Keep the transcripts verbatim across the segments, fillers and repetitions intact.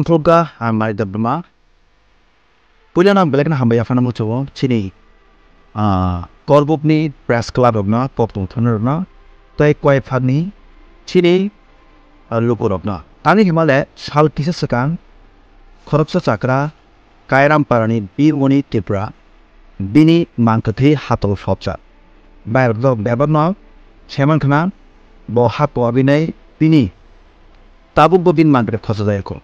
Khulga ang Mari Debbarma. Puilano ang belai kheno hambai yaphano muchungo chini, ah, Korbukni press club rokno, koktwma thani rokno, tei koi phagni chini, ah, lukurokno. Tamni hwnba le sal kisa swkang khoroksa chakra Kairamparani Birmoni Tripura bini mangkwthwi hatol sopjak. Bai rok bebakno saiman khna bo ha koa binai bini tabukbo bini mangkwthwi khochajak kho.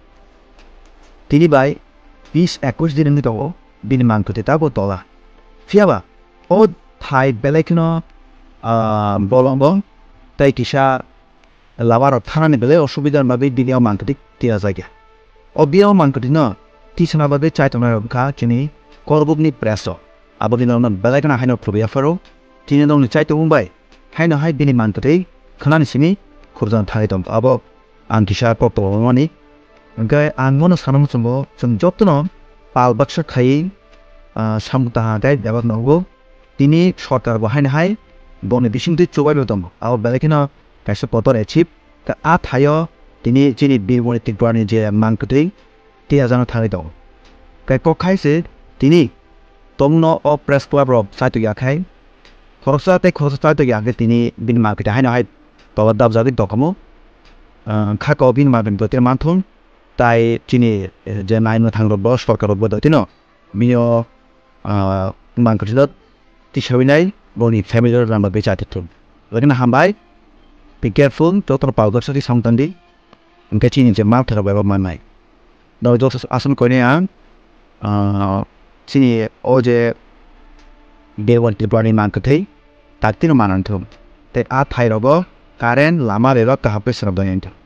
Tini bai bis ekwis din wngwi tongo bini mangkwthwi tabuk tola. Phiyaba o thai belai kheno, ah, bolongo tei kisa lama rok thanani belai osubida ni bagwi bini o mangkwthwi tiyajak ya. O bini o mangkwthwi no tisana bagwi chaitongnai rok wngkha chini Korbukni press rok. Abo bini rokno belai kheno haino khulugwi yapharo. Tini nokni chaitung bai haino hai bini mangkwthwi khwnani simi khurjana thangwi tongo. Abo ang kisa kok tongmani. Hwnkhe ang bono sana muchungo chwng jotono pal baksa khaiwi, ah, samung tangha khe bebak nogo. Tini sorkar bo haino hai boni bisingtwi chubaino tongo. Abo belai kheno kaisa kotor achieve. Tei a thaio tini chini Birmoni Tripurani je mangkwthwi tiyajano thangwi tongo. Tei kok hai se tini tongno o press club rok chaitok ya khai khoroksa tei khoroksa chaitok ya khe tini bini mangkwthwi haino hai tola dabjagwi tongkhamu. Ah, khaka o bini mangkwthwi tei manthung tai chini, eh, je naimwthang rok bo sorkar rok bo tino bini o, ah, mangkwthwi no tisawi nai boni family rok rang bagwi chaitok thung. Lagina hambai, be careful, jotono pal baksa khe samung tangdi. Hwnkhe chini je mangthai rok bai bo mannai. Doi joto aswk koinai ang, ah, chini o je Birmoni Tripurani mangkwthwi taktino manang thung. Tei a thai rogo current lama relo kaham khe swnamjak thung.